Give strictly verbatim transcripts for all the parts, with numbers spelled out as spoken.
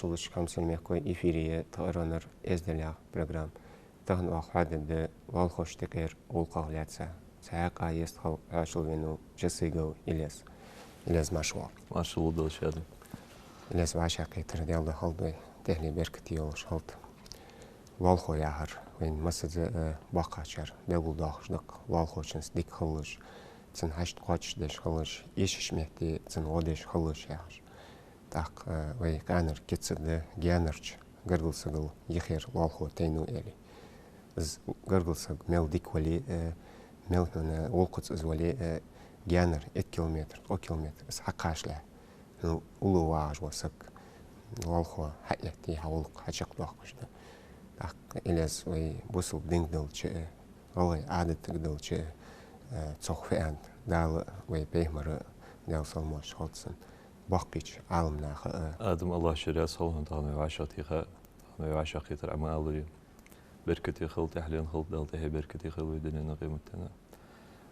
Маршалла да шуга, хьамсара мехкахой, эфире я тха «Аронар эздел» яха программа. Тахан оаха хьоадергда лоалахошта юкъера гӀулакхах лаьца. Цхьаькха а естхал хьоашалгӀа венав Жасыгов Илез. Илез, марша воагӀалва. Маршалла да шоана. Илез, вӀашагӀкхетар Даьла духьа хилда вай, тӀехьле беркате йолаш хилда. Лоалахо яхар вайна массаза а боккхагӀчар белгалдоахаш да-кх, лоалахочунца дика хилалаш, цун хьашт кхоачашдеш хилалаш, эшача метте цунна гӀо деш хилалаш яхаш. ТӀаккха, э, вай къаьнара кица да, гаьнарча гаргара сагал йихера лоалахо тайнав аьле. Из гаргара саг мел дика вале а, э, мел хьона гӀулакхаца из вале а, э, гаьнара итт километр, ткъо километр из хьакхачалехь, ну, уллув вагӀаш вола саг, лоалахо хьаэтте, хьа гӀулакх хьачакхдоаккхаш да. ТӀаккха, Илез, вай бусалба динга далча а, гӀалгӀай Ӏадатага далча а, э, цох фу аьннад Дала а, вай пайхамара а, Даьла салам-моаршал хилда цунна, боккхийча Ӏаламнаха а? Адам, АллахӀ ший раьза хилва хьона, тахан вай вӀашагӀтеха, тахан вай вӀашагӀкхетар Ӏа ма аллара. Беркате хилда, тӀехьленна хилда, Дала тӀехье беркате хийла вай дунен а, къематден а.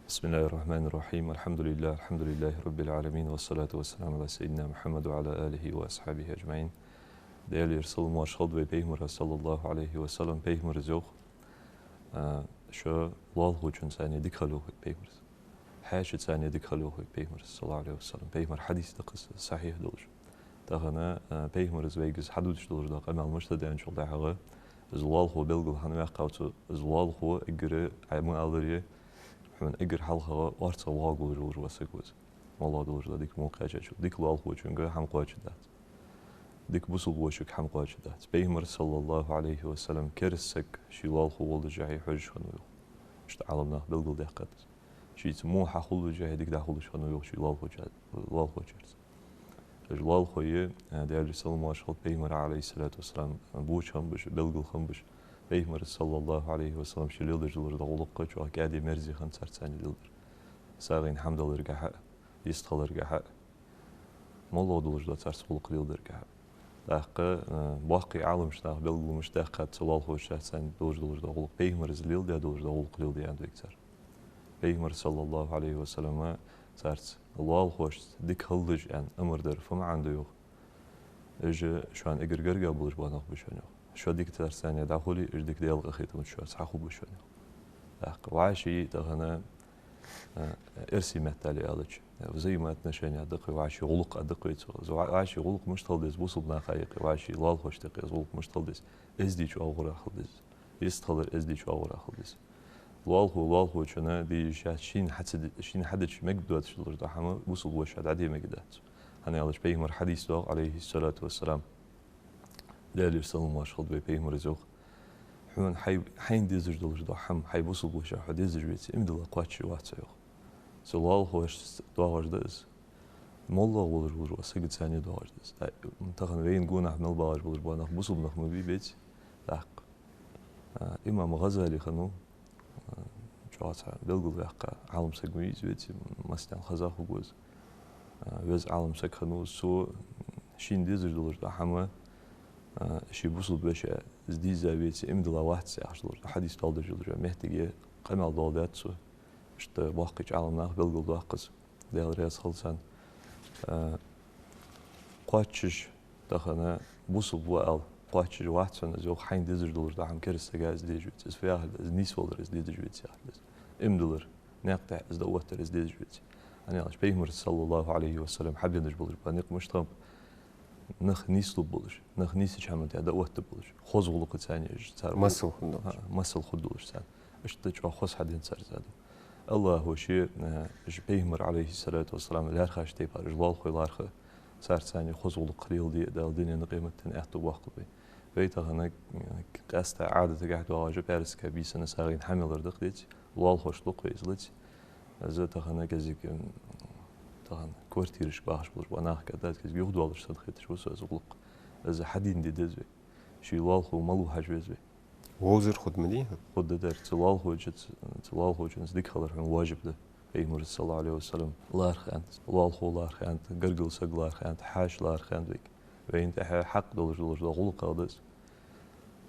بسم الله الرحمن الرحيم. الحمد لله، الحمد لله رب العالمين، والصلاة والسلام على سيدنا محمد وعلى آله وأصحابه أجمعين. Даьлера салам-моаршал хилда вай пайхамара, صلى الله عليه وسلم. Пайхамара йоах, а, шо лоалахочунца цхьана дика хила, йоах вайга пайхамара. Хьаьшаца цхьана дика хила, йоах вайга пайхамара, صلى الله عليه وسلم. Пайхамара хьадис да-кх из, сахьихь долаш. Тахан, а, пайхамара вайга из хьадувцаш долаш дола къамаьл мишта да аьнначул тӀехьагӀа, из лоалахо белгал хӀана ваьккхав цо, из лоалахо эггара, Ӏа ма аллара, хьона эггара хьалхагӀа орцагӀа воагӀаргволаш волаш вола саг ва из. МоллагӀа долаш дола дика во кхаьчачул, дика лоалахочунга хӀама кхоачаш дац. Дика бусалба вошага хӀама кхоачаш дац. Пайхамара, صلى الله عليه وسلم, кераста саг ший лоалахо воллашехь хьожаш хиннав, йоах. Иштта Ӏаламнаха белгалдаьккхад из. Шийца во хьахуллашехь дика дӀахулаш хиннав, йоах, ший лоалахоча-, лоалахочарца. Уж лоалахой, а, Даьлера салам-моаршал хилда пайхамара, عليه الصلاة والسلام, боча хиннаб уж, белгал хиннаб уж. Пайхамара, صلى الله عليه وسلم, ше леладеш долаш дола гӀулакх чӀоагӀа кӀаьда, мерза хиннад царца цхьана леладер. СагӀийна хӀама даларгахьа а, йистхиларгахьа а, моллагӀа долаш дола царца гӀулакх леладаргахьа а. ТӀаккха, э, боккхий Ӏаламнаха белгал мишта даьккхад цу лоалахочунца цхьана долаш долаш дола гӀулакх? Пайхамара леладаь долаш дола гӀулакх леладе аьннад вайга цар. Пайхамара, صلى الله عليه وسلم, царца лоалахошца дика хилалаш аьнна амар дар фу маӀан да, йоах? Уж шоана эггара гаргга болаш бола нах ба шоана, йоах. Шо дика царца цхьана дӀахуле, уж дика Даьла къахетамца шоца хьахургба шоана, йоах. ТӀаккха вӀаший тахан, а, эрсий меттала аьлча, взаимоотношения да-кх вай, вӀаший гӀулакх да-кх вай цох. Из вӀа-, вӀаший гӀулакх мишта хила деза бусалба наха юкъе, вӀаший лоалахошта юкъе из гӀулакх мишта хила деза? Эздий чӀоагӀа гӀора хила деза. Йистхилар эздий чӀоагӀа гӀора хила деза. Лоалахо лоалахочунна де йиш яц шийна хьа ца де-, шийна хьадича мегаргдоацаш долаш дола хӀама бусалба воша дӀаде мегаргдац. ХӀана аьлча пайхамара хьадис да-кх, عليه الصلاة والسلام. Даьлера салам-моаршал хилда вай пайхамара, йоах: хьона хьай-, хьайна дезаш долаш дола хӀама, хьай бусалба вошас хьона дезаш веце, иман дилла кхоачаш вац хьо, йоах. Цу лоалахошца доагӀаш да из. МоллагӀа волаш волаш вола сагаца цхьана доагӀаш да из. Та-, тахан вайна гонахьа мел багӀаш болаш бола нах бусалба нах ма бий, беций? ТӀаккха, а, имам ГӀазали хиннав, а, чӀоагӀа цхьа белгалваьккха Ӏалам саг ма вий из, веций, массанена хеза хургва из. А, веза Ӏалам саг хиннав из, цо шийна дезаш долаш дола хӀама, а, ший бусалба вешийна из дийза веце, иман дилла вац яхаш долаш дола хьадис доаладеш долаш моттиге къамаьл доаладаьд цо. Иштта боккхийча Ӏаламнаха белгалдоаккх из. Даьла раьза хилва царна. А, кхоачаш, тахан бусалба ва аьнна, кхоачаш вац хьона из, йоах, хьайна дезаш долаш дола хӀама кераста сага из дезаш веце. Из фу яхар да из? Нийсвалар из дезаш веце яхар да из. Иман диллар, наькъа тӀа из дӀаоттар из дезаш веце. ХӀана аьлча пайхамара, صلى الله عليه وسلم, хьабенаш болаш бола никъ мишта хиннаб? Нах нийслургба болаш, нах нийсача хӀаман тӀа дӀаоттаргба болаш, хоза гӀулакхаца цхьана уж цар масал хургдолаш. ХӀа, масал хургдолаш царна. Иштта чӀоагӀа хоза хьаденад цар из, Адам. АллахӀа ше, э, уж пайхамар, عليه الصلاة والسلام, лаьрхӀача тайпара уж лоалахой лархӀа, царца цхьана хоза гӀулакх леладе а Дала дунен а къематден а аьттув боаккхалба вайна. Вай тахан, э, къаьстта Ӏадатагахьа доагӀаш, пӀаьраска бийсанна сагӀийна хӀама мелар да-кх, деций, лоалахошта лу-кх вай из, леций. Из тахан кӀезига, м, тахан квартирашка бахаш болаш бола нахага дац, кӀезига юхадоалаш санна хеташ ва сона из гӀулакх. Из хьадийна де деза вай. Ший лоалахо малав хьажа веза вай. Вовзар хургда ма дий? Хургда, дера. Цу лоалахочунца, цу лоалахочунца дика хилар хьона важиб да. Пайхамара, صلى الله عليه وسلم, лархӀа аьннад, лоалахо лархӀа аьннад, гаргара саг лархӀа аьннад, хьаьша лархӀа аьннад вайга. Вайна тӀехьа хьакъ долаш долаш дола гӀулакхех да из.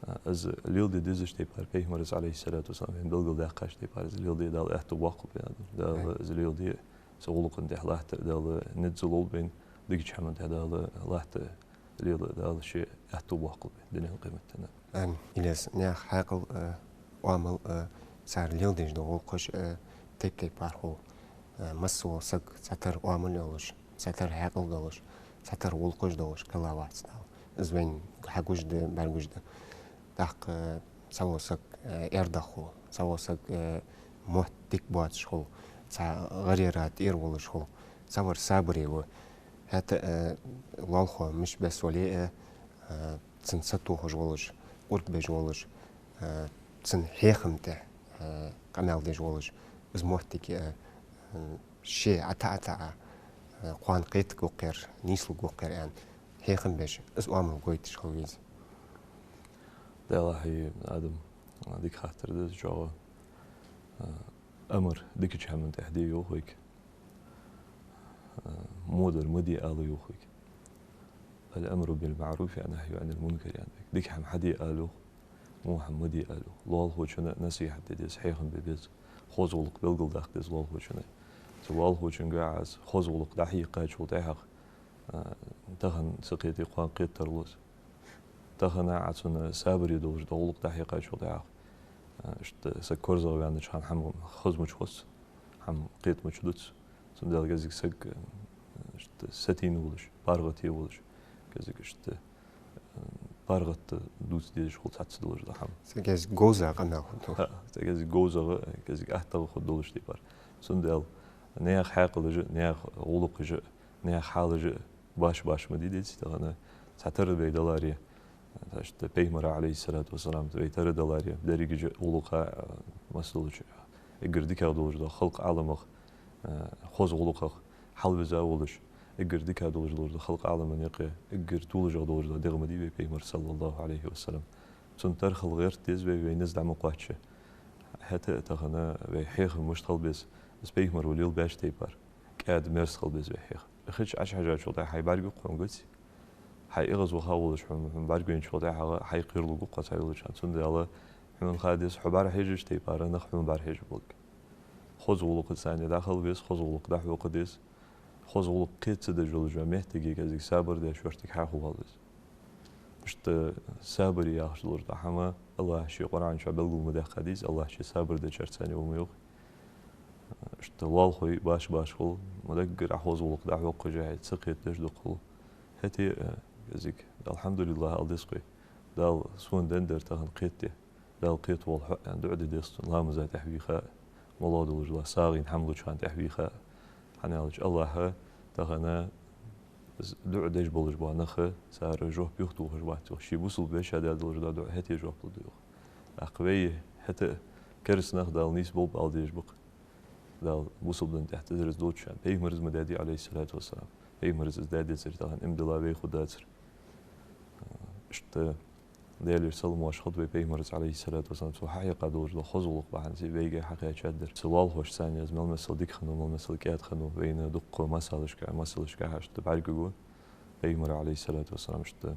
А, из леладе дезача тайпара пайхамара, عليه الصلاة والسلام, вайна белгалдаьккхача тайпара из леладе Дала аьттув боаккхалба вайна, Адам. Дала из леладе, цу гӀулакха тӀа латта Дала низ лулба вайна, дикача хӀаман тӀа Дала латта лела Дала ший аьттув боаккхалба дунен, къематдийнахьа. Амин. Илез, наьха хьаькъал а, оамал а, цар леладеш дола гӀулакхаш а тайп-тайпара хул. Э, масса вола саг цхьатарра оамал йолаш, цхьатарра хьаькъал долаш, цхьатарра гӀулакхаш долаш кхелла вац Дала. Из вайна хьагуш да, бӀаргагуш да. ТӀаккха цхьавола саг, э, аьрдагӀа хул, цхьавола саг, э, мотт дика боацаш хул, цхьа гӀарера тӀера волаш хул, цхьавар сабаре ва. ХӀаьта, э, лоалахо мишта бесса вале а, э, цун сатохаш волаш, къурд беш волаш, э, цун хьехам тӀа, э, къамаьл деш волаш, из моттиг, э, э, ше ӀотаӀа, ӀотаӀа, э, кхоана кхетаргва-кх ер, нийслургва-кх ер аьнна, хьехам беш, из оамал гойташ хила веза. Даллахьий, Адам, дика хаттар да из чӀоагӀа. Э, амар дикача хӀаман тӀехь де йоах вайга. Э, во дар ма де ала йоах вайга. «الأمر بالمعروف والنهي عن المنكر», аьннад вайга. Дика хӀама хьаде ала йоах, во хӀама ма де ала йоах. Лоалахочунна насихьат де деза, хьехам бе беза, хоза гӀулакх белгалдаккха деза лоалахочунна. Цу лоалахочунгахьа Ӏа из хоза гӀулакх дӀахьекхачул тӀехьагӀа, э, тахан ца кхете, кхоана кхетаргдолаш. Тахан Ӏа цунна сабаре долаш дола гӀулакх дӀахьекхачул тӀехьагӀа, э, иштта саг корзагӀваьннача хана хӀама хоза мича хоз, хӀама кхета мича дуц. Цудухьа кӀезига саг, э, иштта сатийна волаш, паргӀата волаш, кӀезига иштта, э, паргӀата дувца дезаш хул цхьацца долаш дола хӀама. Цу кӀезига говза къамаьл хул. ХӀа, цу кӀезига говзагӀа, кӀезига аттагӀа хул долаш тайпара. Цудухьа наьха хьаькъалаш а, наьха гӀулакхаш а, наьха хьалаш а башха-башха ма де деза тахан. Цхьатарра вай даларе, иштта Пайхамара, عليه الصلاة والسلام, вай тара даларе, деррига гӀулакха, э, масса долча, эггара дикагӀа долаш дола халкъа Ӏаламах, э, хоза гӀулакхах хьалвиза волаш, эггара дикагӀа долаш дола халкъа Ӏаламан юкъе эггара толашагӀа долаш дола дегӀ ма дий вай Пайхамар, صلى الله عليه وسلم. Цунна тара хила гӀерта деза вай, вай низ дӀа ма кхоачча. ХӀаьта а тахан вай хьехам мишта хила беза, из Пайхамаро лелабаьча тайпара, кӀаьда, мерза хила беза вай хьехам. Хи чу Ӏочухьежачул тӀехьагӀа хьай бӀаргагу-кх хьона, гуций? Хьай эгӀазваха волаш хьона, хьона бӀаргавайначул тӀехьагӀа хьай кхералургва-кх хьо цхьайолча хана. Цудухьа хьона ха деза, хьо бӀарахьежача тайпара нах хьона бӀарахьежа болга. Хоза гӀулакхаца цхьана дӀахила веза, хоза гӀулакх дӀахьокха деза. Хоза гӀулакх кхета ца деш йолча моттиге кӀезига сабар деш, шортига хьахулвала веза. Иштта сабар яхаш долаш дола хӀама АллахӀа ший Къуръан чу белгал ма даьккхадий из, АллахӀ ший сабар дечарца цхьана ва ма йоах. Иштта лоалахой башха-башха хул, ма даггара Ӏа хоза гӀулакх дӀахьокхаш, хьай ца кхетадеш дукха хул. ХӀаьта а, э, кӀезига, الحمد لله ала деза-кх вай. Дала сона деннадар тахан кхетаде. Дала кхетаволва хьо, аьнна, дуӀа де деза цунна, ламаза тӀехьа вийха а, моллагӀа долаш дола сагӀийна хӀама луча хана тӀехьа вийха а. ХӀана аьлча АллахӀа тахан из дуӀа деш болаш бола нах, цар жоп юхатохаш бац йоах. Ший бусалба вешийна даь долаш дола дуӀа хӀаьта а жоп лургда йоах. ТӀаккха вай хӀаьта а кераста нах Дала нийсболба ала дезаш ба-кх. Дала бусалба дина тӀехь тӀехьа дерза долча хана, Пайхамара из ма даьдий, عليه الصلاة والسلام. Пайхамара из даь децаре тахан иман дилла вай хургдацар. Иштта Даьлера салам-моаршал хилда вай Пайхамарца, عليه الصلاة والسلام, цо хьахьекха долаш дола хоза гӀулакх бахьанца вайга хьакхаьчад дар. Цу лоалахошца цхьана из мел масала дика хиннав, мел масала кӀаьда хиннав, вайна дуккха масалашка, масалашка иштта бӀаргагу Пайхамара, عليه الصلاة والسلام, иштта,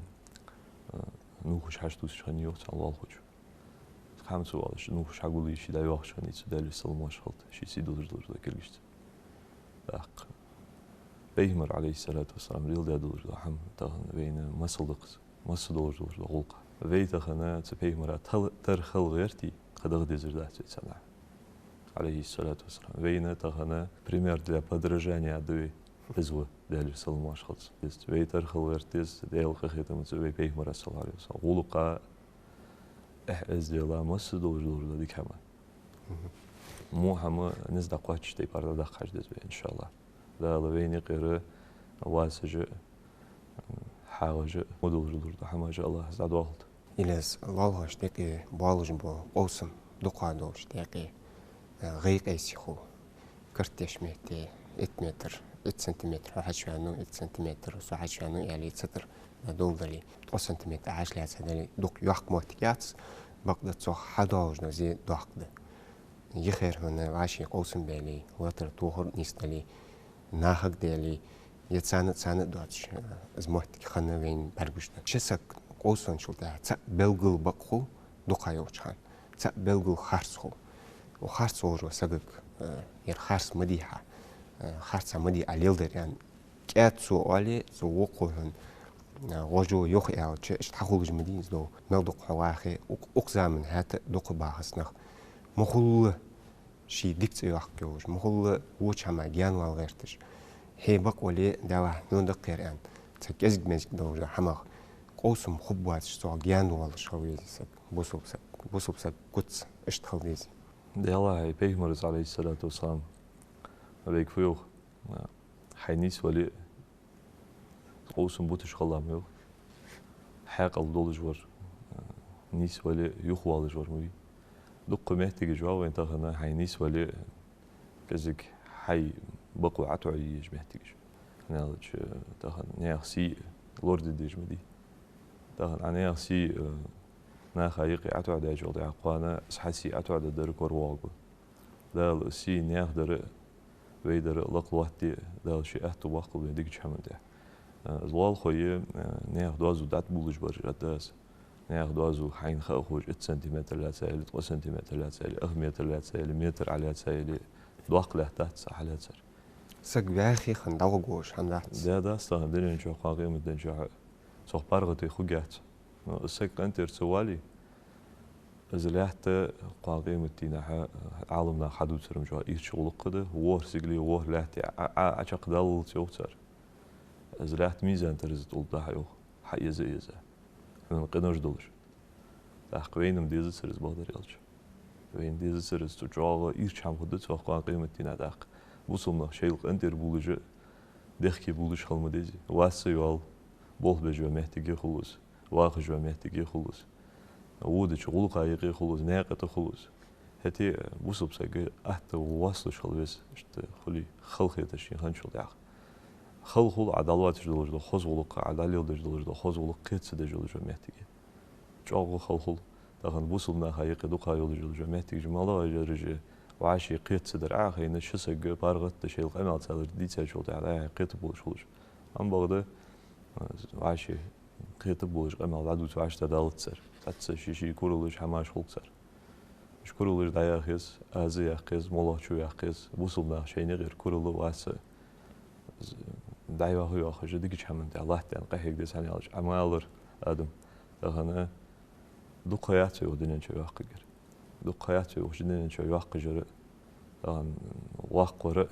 э, нувхаш хьачутувсаш хиннай йоах цхьан лоалахочо. Цхьа хӀама ца оалаш, нувхаш хьагулйий, ше дӀайоахаш хиннай цо, Даьлера салам-моаршал хилда, ший сий долаш долаш дола кулгашца. ТӀаккха Пайхамара, عليه الصلاة والسلام, леладаь долаш дола хӀама тахан вайна масал да-кх из, масса долаш долаш дола гӀулакх. Вай тахан цу Пайхамара тал-, тара хила гӀертий, кхы дагӀа дезаш дац вай цхьаннахьа, عليه الصلاة والسلام. Вайна тахан пример для подражания да вай, из ва, Даьлера салам-моаршал хилда цунна. Вай тара хила гӀерта деза, Даьла къахетамца вай Пайхамара, صلى الله عليه وسلم, гӀулакха, эхь-эздела, масса долаш долаш дола дика хӀама. Мгм. Во хӀама низ дӀакхоачача тайпара дӀадаккха хьажа деза вай, иншааллахӀ. Дала вайна юкъера васажа, хьагӀажа, во долаш долаш дола хӀамажа АллахӀа дӀадоахалда. Илез, лоалахошта юкъе боалаш бола къовсам дукха долаш, юкъе, э, гӀай-къайсий хул. Карт деш метте итт метр, итт сантиметр хьо хьачувена, итт сантиметр со хьачувена, аьле, цатар долаш дале, ткъо сантиметр хьачулаьца дале, дукха йоккха моттиг яц, бакъда цох хьадоалаш дола зе доккха да. Йихера хьона вӀаший къовсам баьле, латар тохар нийсдале, нахага даьле, е царна, царна доацаш, из моттиг хинна вайна бӀаргагуш да. Ши саг къовсачул тӀехьагӀа цаӀ белггала бакъ хул дукха йолча хана. ЦаӀ белггала харц хул. Укх харц волча сагага, э, ер харц ма дий хьа, э, харца ма дий Ӏа леладер аьнна, кӀаьда цо оале, цу вокхо хьона а, гӀожо юха аьлча, иштта хьахулаш ма дий из дов. Мел дукха хьо вахе, укх, укх заман хӀаьта дукха бахац нах. Мухулла ший дика цӀи йоаккхаш, мухулла воча хӀамах гаьнавала гӀерташ. Хье бакъ вале, Даьллахь, хьона даккхар аьнна, цхьа кӀезиг-мезиг долаш да хӀамах къовсам хургбоацаш, цох гаьнавоалаш хила веза саг, бусалба саг, бусалба саг куц иштта хила деза. Даьллахь, пайхамара, Ӏалайхи ссалату вассалам, вайга фу йоах, хьай нийсвале, къовсам буташ хила ма йоах. Хьаькъал долаш вар, нийсвале, юхавоалаш вар ма вий. Дукха моттигаш я вайна тахан, хьай нийсвале, кӀезига хьай бакъо ӀотоӀаеш моттигаш. ХӀана аьлча, тахан наьха сий лораде дезаш ма дий. Тахан Ӏа наьха сий, э, наха юкъе ӀотоӀадаьчул тӀехьагӀа кхоана из хьа сий ӀотоӀадергдар кора воагӀаргва. Дала сий наьха дар а, вай дар а лакха лоаттаде, Дала ший аьттув боаккхалба вайна дикача хӀаман тӀа. Э, из лоалахой, э, наьха доазув дӀатӀабувлаш бар жа да из. Наьха доазув хьайна хаа ховш, итт сантиметр лаьца яле, ткъо сантиметр лаьца яле, ах метр лаьца яле, метр Ӏалаьца яле, доккха лаьттадац цхьа хьалаьцар. Саг ваьхе хинна дӀаваргволаш хӀама дац. Да, дац тахан дунен чу, кхоана къематден чу цох паргӀата хургьяц. Но из саг къинтӀера ца вале, из лаьтта кхоана къематдийнахьа Ӏаламнаха хьадувцараш чу ирча гӀулакх да, ворхӀ сигале, ворхӀ лаьтта Ӏа, Ӏа, Ӏочакхдаллалца йоах цар. Из лаьтта мизан тараза тӀа лургда хьа йоах, хьаэза а эза. Хьона къинош долаш. ТӀаккха вайна-м дезацар из, бакъдар аьлча. Вайна дезацар из, цу чӀоагӀа ирча хӀама хургда цох кхоана къематдийнахьа тӀаккха. Бусалба нах шоайла къинтӀера бувлаш а, дехке бувлаш хила ма дезий. Вас а йоал, болх беш йола моттиге хул из, вахаш йола моттиге хул из, водача гӀулакха юкъе хул из, наькъа тӀа хул из. ХӀаьта бусалба саг атта воасталуш хила веза, иштта хуле, халахетар шийна хинначул тӀехьагӀа. Хала хул Ӏа дӀалоацаш долаш дола хоза гӀулакх, Ӏа дӀалеладеш долаш дола хоза гӀулакх кхета ца деш йолаш йола моттиге. ЧӀоагӀа хала хул. Тахан бусалба наха юкъе дукха йолаш йола моттигаш малагӀа я ераш, вӀаши кхета ца дар. Ӏа хайна ши саг паргӀата шоайла къамаьл цар дийцачул тӀехьагӀа дӀа-хьа кхетаргболаш хулаш. Амма бакъда, вӀаши кхетаргболаш къамаьл дӀадувца вӀаштӀехьадалац цар. ТӀаккха ший-ший куралаш, хӀамаш хул цар. Уж куралаш дӀаяха еза, аз а яккха еза, моллагӀчо а яккха еза. Бусалба наха шоай наькъера курал а, вас а дӀайоха, йоахаш, дикача хӀаман тӀа латтадаьнна къахьега деза, хӀана аьлча Ӏа ма аллара, Адам. Тахан дукха ха яц вай укх дунен чу йоаккхаргьяр. Дукха ха яц вай укх дунен чу йоаккхаш яр а, тахан воккха вар а,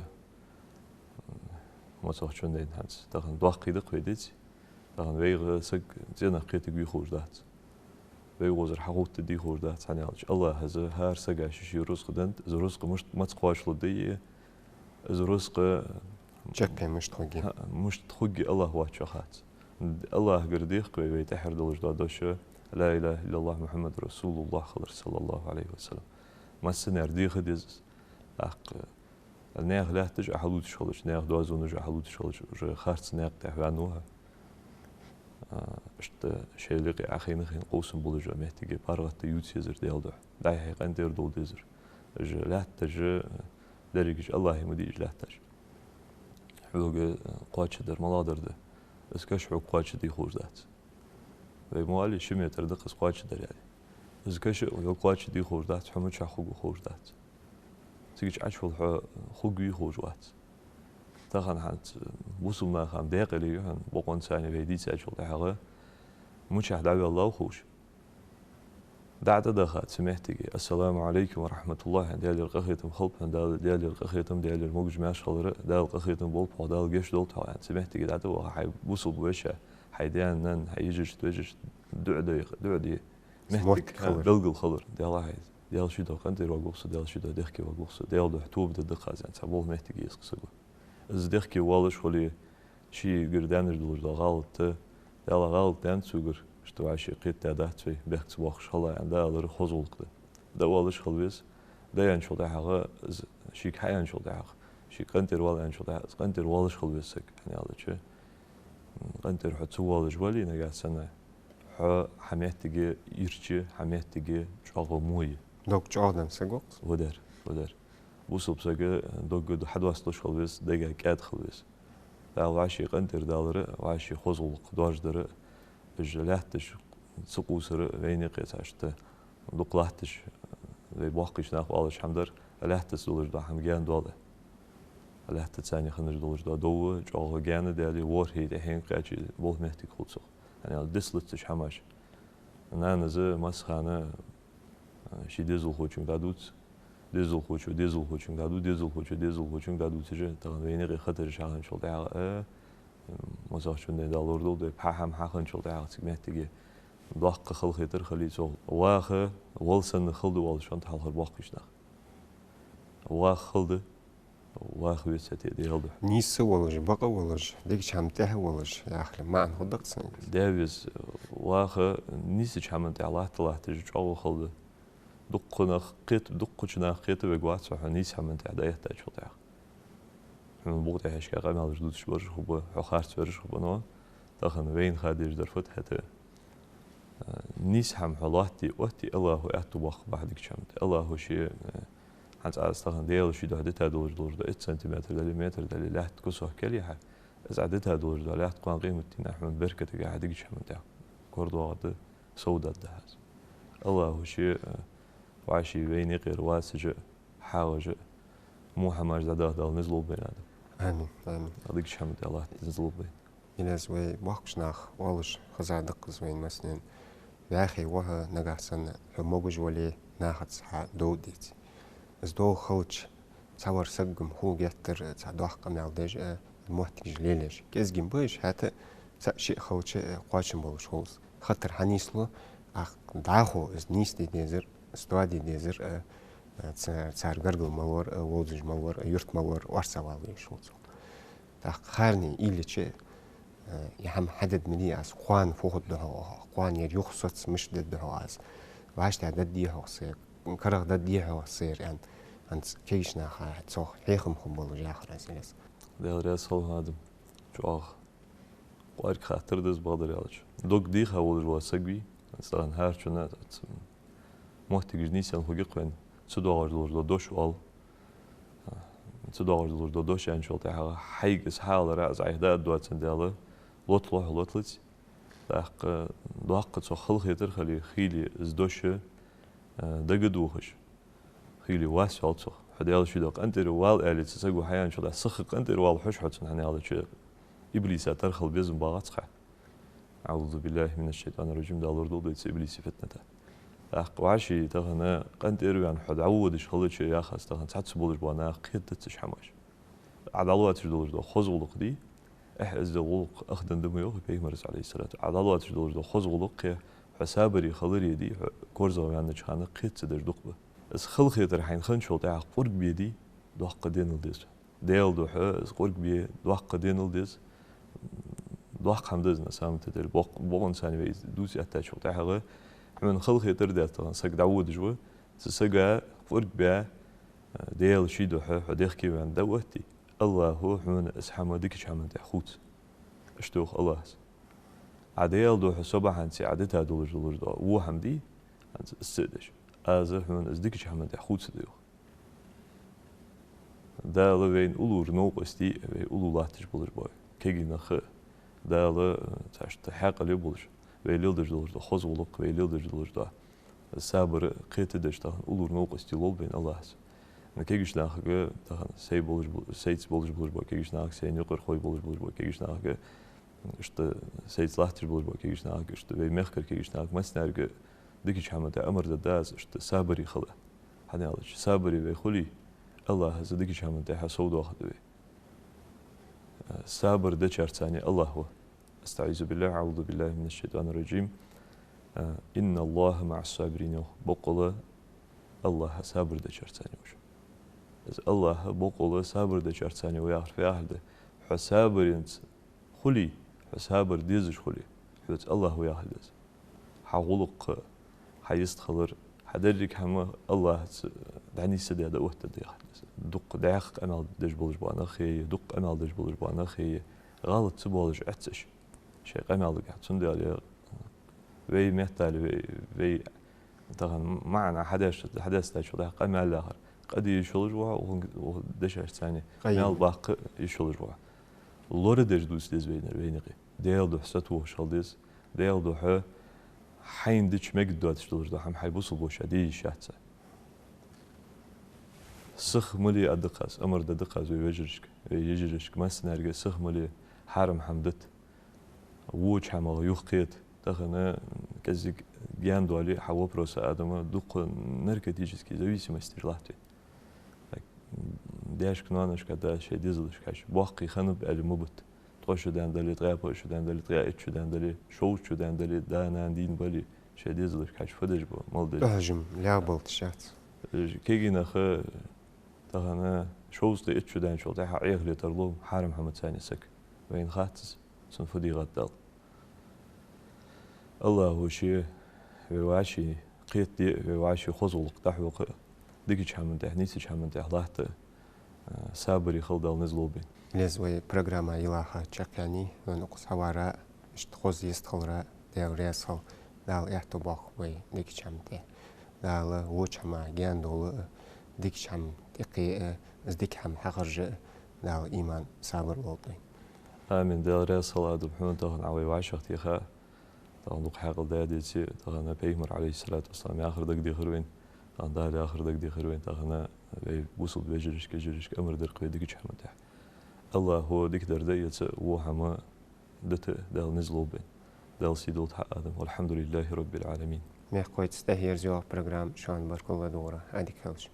моцахчун дайна хӀанз. Тахан доккхий да-кх вай, деций? Тахан вайга саг цӀенах кхетаргвий ховш дац. Вай укхазара хьаховттаргдий ховш дац, хӀана аьлча АллахӀа из хӀара сага ший-ший рузкъа деннад, из рузкъа мишта, маца кхоачалургда, из рузкъа чаккхе мишта хургья, хӀа, мишта хургья АллахӀ воацачоа хац. АллахӀагара дех-кх вай, вай тӀехьара долаш дола дош: لا إله إلا الله محمد رسول الله хилар, صلى الله عليه وسلم. Массанена деха деза из. ТӀаккха наьха лаьтташ Ӏа хьалувцаш хилча, наьха доазонаш Ӏа хьалувцаш хилча, уже харц наькъа тӀа ваьнна ва хьо. А, иштта шоайла юкъе Ӏа хайна-хайна къовсам болаш йола моттиге паргӀата ювца езар Даьла духьа. ДӀа-хьа къинтӀера довла дезар. Уж лаьтташ, дерригаш АллахӀа ма дий уж лаьтташ. Хьога кхоачадар малагӀдар да? Из каша хьога кхоачадий ховш дац. Вай ма оалий, ши метр да-кх из кхоачадар, аьле. Из каша а хьога кхоачадий ховш дац, хьо мичахьа хургва ховш дац. Цига чу Ӏочувале хьо хургвий ховш вац. Тахан хӀанз бусалба наха-м даькъале я хьона, бокъонца а вай дийцачул тӀехьагӀа, мичахьа дӀавеллав ховш. ДӀа а тӀадаха цу моттиге: السلام عليكم ورحمة الله, Даьлагара къахетам хилба хьона, Дала, Даьлагара къахетам, Даьлагара могаш-маьрша хилар, Дала къахетам болба хьох, Дала гешт долда хьох, аьнна, цу моттиге дӀатӀаваха, хьай бусалба веший, хьай даьна-нанна, хьай йижарашта, вежарашта дуӀа де, дуӀа де. Моттиг, мотт хилар, белгала хилар. Даьлахьа, Даьла ший духьа къинтӀера воалаве-кх со, Даьла ший духьа дехке воалаве-кх со, Даьла духьа тоба де деза-кх аз, аьнна, цхьа болх, моттиг я из-кх саго. Из дехке воалаш хуле, шийгара даьнна долаш дола гӀалат, Даьлахьа, гӀалат даьннад согара, иштта вӀаши кхетадаь дац вай, бехк ца боаккхаш хила, аьнна, дӀаалар хоза гӀулакх да. ДӀаоалаш хила веза, дӀааьнначул тӀехьагӀа, из шийга хьааьнначул тӀехьагӀа, шийга къинтӀера воал аьнначул тӀехьагӀа, из къинтӀера воалаш хила веза саг, хӀана аьлча, къинтӀера хьо ца воалаш вале, нагахьа санна хьо хьа моттиге ирча, хьа моттиге чӀоагӀа во я. Дог чӀоагӀа денна саг ва-кх из. Ва дер, ва дер. Бусалба сага дог хьадоасталуш хила веза, дега кӀаьда хила веза. Дала вӀаши къинтӀера далар а, вӀаши хоза гӀулакх доаржадар а, уж лаьтташ ца къувсар а вайна юкъе цхьа иштта дукха латташ, вай боккхийча наха оалаш хӀама дар, лаьттаца долаш дола хӀама гаьна доал. Лаьттаца цхьана хиннаш долаш дола дов чӀоагӀа гаьна даьле, ворхӀе тӀехьенга кхаьча болх, моттиг хул цох. ХӀана аьлча дицлац уж хӀамаш. Нанас массахана, а, ший дезалхочунга дӀадувц, дезалхочо дезалхочунга дӀаду, дезалхочо дезалхочунга дӀадувцаш, тахан вайна юкъе хатараш хьахинначул тӀехьагӀа, а, мосахчун ден Дала лорадолда вай, пхьа хӀама хьахинначул тӀехьагӀа цига моттиге доккха халахетар хилий цох. Ваха, вал санна хала да оалаш хиннад хьалхара боккхийча наха. Ваха хала да, ваха веза те Даьла духьа. Нийса волаш, бакъ волаш, дикача хӀаман тӀехьа волаш, яхар маӀан хургда-кх цунга. Даь веза, ваха нийсача хӀаман тӀехьа латта-латташ чӀоагӀа хала да. Дуккха нах кхет-, дуккхача наха кхетавергвац хьо, хьо нийса хӀаман тӀехьа дӀаэттачул тӀехьагӀа. Хьона букъа тӀехьашка къамаьлаш дувцаш бараш хургба, хьо харцвераш хургба, но тахан вайна ха дезаш дар фуд хӀаьта? А, нийса хӀама хьо лоаттий, оттий, АллахӀо аьттув боаккхаргба хьа дикача хӀаман тӀа. АллахӀо ше, э, хӀанз аз тахан Даьла ший духьа дита долаш долаш да итт сантиметр дале, метр дале, лаьтта кусок кале хьа, из Ӏа дита долаш дола лаьтта кхоана къематдийнахьа хьона беркатага хьа дикача хӀаман тӀехьа корадоагӀаргда, совдаргда хьа из. АллахӀо ше, э, вӀаший вайна юкъера вацаш а, хьагӀаш а, во хӀамаш дӀадаха Дала низ лулба вайна, Адам. Амин, амин. Дикача хӀаман тӀа латта низ лулба вайна. Илез вай боккхийча наха оалаш хеза да-кх из вайна массанена: вӀаьхий ва хьо, нагахьа санна хьо могаш вале, нахаца хьа довда деза. Из довха хилча, цхьавар саг-м хул геттара цхьа доккха къамаьл деш а, моттигаш лелаеш. КӀезига-м ба уж, хӀаьта цаӀ-шиъ хилча а кхоачам болаш хул из. Хатар хьанийслу, ах, дӀахо из нийсде дезар, из тоаде дезар, а, а, ца-, цар гаргара мел вар а, вовзаш мел вар а, юрта мел вар а орцагӀвала везаш хул цох. ТӀаккха харне уйла йича, э, из хӀама хьадергда ма дий аз, кхоана фу хургда хьогӀ, кхоана ер юха соц мишта дергда хьогӀ аз, вӀаштӀехьа дергдий хьогӀ са, карагӀдергдий хьогӀ са ер, аьнна, хӀанз кегийча наха цох хьехам хургболаш яхар аз, Илез. Даьла раьза хилва, Адам. ЧӀоагӀа кӀоарга хаттар да из, бакъдар аьлча. Дог дийха волаш вола саг вий, хӀанз тахан хӀаранена моттигаш нийсъенна хургья-кх вайна, ца доагӀаш долаш дола дош оал. Ца доагӀаш долаш дола дош аьнначул тӀехьагӀа хьайга из хьаалара, из Ӏайха дӀааддоацандаь, лоталу хьо, лоталац. ТӀаккха доккха цох халахетар хиле, хийла из дош, э, дагадохаш, хийла вас йоал цох. Хьо Даьла ший духьа къинтӀера вала аьле цу саго хьааьнначул тӀехьагӀа, сиха къинтӀера вала хьож хьо цунна, хӀана аьлча иблиса тархал безам багӀац-кх хьа. أعوذ بالله من الشيطان الرجيم, Дала лорадолда вай цу иблиса фитнатах. ТӀаккха вӀаший тахан къинтӀера ваьнна хьо дӀаводаш хилча, яхаш, тахан цхьацца болаш бола нах кхетадац уж хӀамаш. Ӏа дӀалоацаш долаш дола хоза гӀулакх дий, эхь-эздел, гӀулакх ахдан да ма йоахий Пайхамара, عليه الصلاة. Ӏа дӀалоацаш долаш дола хоза гӀулакх, хьо сабаре хиларе дий, хьо корзагӀваьннача хана кхета ца дезаш дукха ба. Из халахетар хьайна хинначул тӀехьагӀа къург бе дий, доккха денал деза. Даьла духьа из къург бе доккха денал деза. Доккха хӀама да из, на самом-то деле, бокъ-, бокъонца вай из дувца эттачул тӀехьагӀа, хьона халахетар даьд тахан, саг дӀаводаш ва, цу сага къург бе, Даьла ший духьа хьо дехке ваьнна дӀаоттий, АллахӀо хьона из хӀама дикача хӀаман тӀа хувц. Иштта йоах АллахӀас. Ӏа Даьла духьа со бахьанце Ӏа дита долаш долаш дола во хӀама дий, хӀанз из ца а деш, Аз хьона из дикача хӀаман тӀа хувцаргда, йоах. Дала вайна уллув новкъостий, вай уллув латташ болаш бола кегий нах а, Дала, э, цхьа иштта хьаькъал болаш, вай леладеш долаш дола хоза гӀулакх, вай леладеш долаш дола сабар кхетадеш, тахан уллув новкъостий лулба вайна АллахӀас. Но кегийча нахага тахан сай болаш бо-, сайца болаш болаш бола кегийча нахага, сайна юкъера хой болаш болаш бола кегийча нахага, иштта сайца латташ болаш бола кегийча нахага, иштта вай мехкара кегийча нахага, массанега дикача хӀаман тӀа амар дергда аз, иштта сабаре хила. ХӀана аьлча сабаре вай хуле, АллахӀас дикача хӀаман тӀа совдоахаргда вай. Сабар дечарца АллахӀ ва. أستعيذ بالله، أعوذ بالله من الشيطان الرجيم. إن الله مع الصابرين. Боккъала АллахӀ сабар дечарца ва. Из АллахӀ боккъала сабар дечарца ва яхар фу яхилга да? Хьо сабаренца хуле, хьо сабар дезаш хуле, хьоца АллахӀ ва яхилга да из. Хьа гӀулакх, хьа йистхилар, хьа деррига хӀама АллахӀаца дӀанийсса де да, оттаде хьа. Дукха дӀаьха къамаьл деш болаш бола нах а, дукха къамаьл деш болаш бола нах а, гӀалат ца болаш Ӏац уж шоай къамаьлагахьа. Цудухьа вай меттала, вай, вай тахан маӀан хьадеш-, хьадестачул тӀехьагӀа къамаьл яхар къа де йиш йолаш ва хьо, укх, укх дешашца къа е мел баккха йиш йолаш ва хьо. Лорадеш дувца деза вайна, вайна юкъе. Даьла духьа сатохаш хила деза. Даьла духьа хьайна дича мегаргдоацаш долаш дола хӀама хьай бусалба воша де йиш яц хьа. Сиха ма ле, аргда-кх аз, амар дергда-кх аз вай вежарашка, вай йижарашка, массанега сиха ма ле, хьарам хӀама дита. Воча хӀамах юхакхета, тахан кӀезига гаьна доале хьа вопроса, адам дукха наркотически зависимосташ латт вайна. Так, даьшка, ноаношка, да, шоай дезалашка хьежа, боккхий хиннаб аьле ма бутт. Ткъо шу даьнна дале, ткъаь пхи шу даьнна дале, ткъаь итт шу даьнна дале, шовзткъа шу даьнна дале, да-нана дийна бале, шоай дезалашка хьежа фу деш ба, мала деш ба? Жим лаьгӀбалта шац. Кегий нах, тахан шовзткъа, итт шу даьнначул тӀехьагӀа Ӏехале тарлу хьарам хӀамаца цхьана саг. Вайна хац из, цунна фу дийгӀад Дала. АллахӀа ше вай вӀаший кхетаде, вай вӀаший хоза гӀулакх дӀахьокха, дикача хӀаман тӀехь, нийсача хӀаман тӀехь латта, а, сабаре хила Дала низ лолба вайна. Лез, вай программа йилла ха чакхъяьннай, вайна укхаза хьавара, иштта хоза йистхилара, Даьла раьза хилва, Дала аьттув боаккхалба вай дикача хӀаман тӀехь. Дала воча хӀамах гаьна довла а, дикача хӀаман тӀакхе а, из дика хӀама хьахержа а, Дала иман, сабар лолда вайна. Амин. Даьла раьза хилва, Адам, хьона, тахан Ӏа вай вӀашагӀтеха. Тахан дукха хьаькъал даь деце, тахан Пайхамара, Ӏалайхи ссалату вассалам, яхар дагадехар вайна, тахан Дала яхар дагадехар вайна, тахан вай бусалба вежарашка, йижарашка амар дар-кх вай дикача хӀаман тӀехь. АллахӀа дикадар дӀаэца, во хӀама дита Дала низ лолба вайна. Дала сий долда хьа, Адам. والحمد لله رب العالمين. Мехкахой, цу тӀа хьерза йоагӀа программа, шоана баркал ладувгӀар, Ӏадика хилда шун.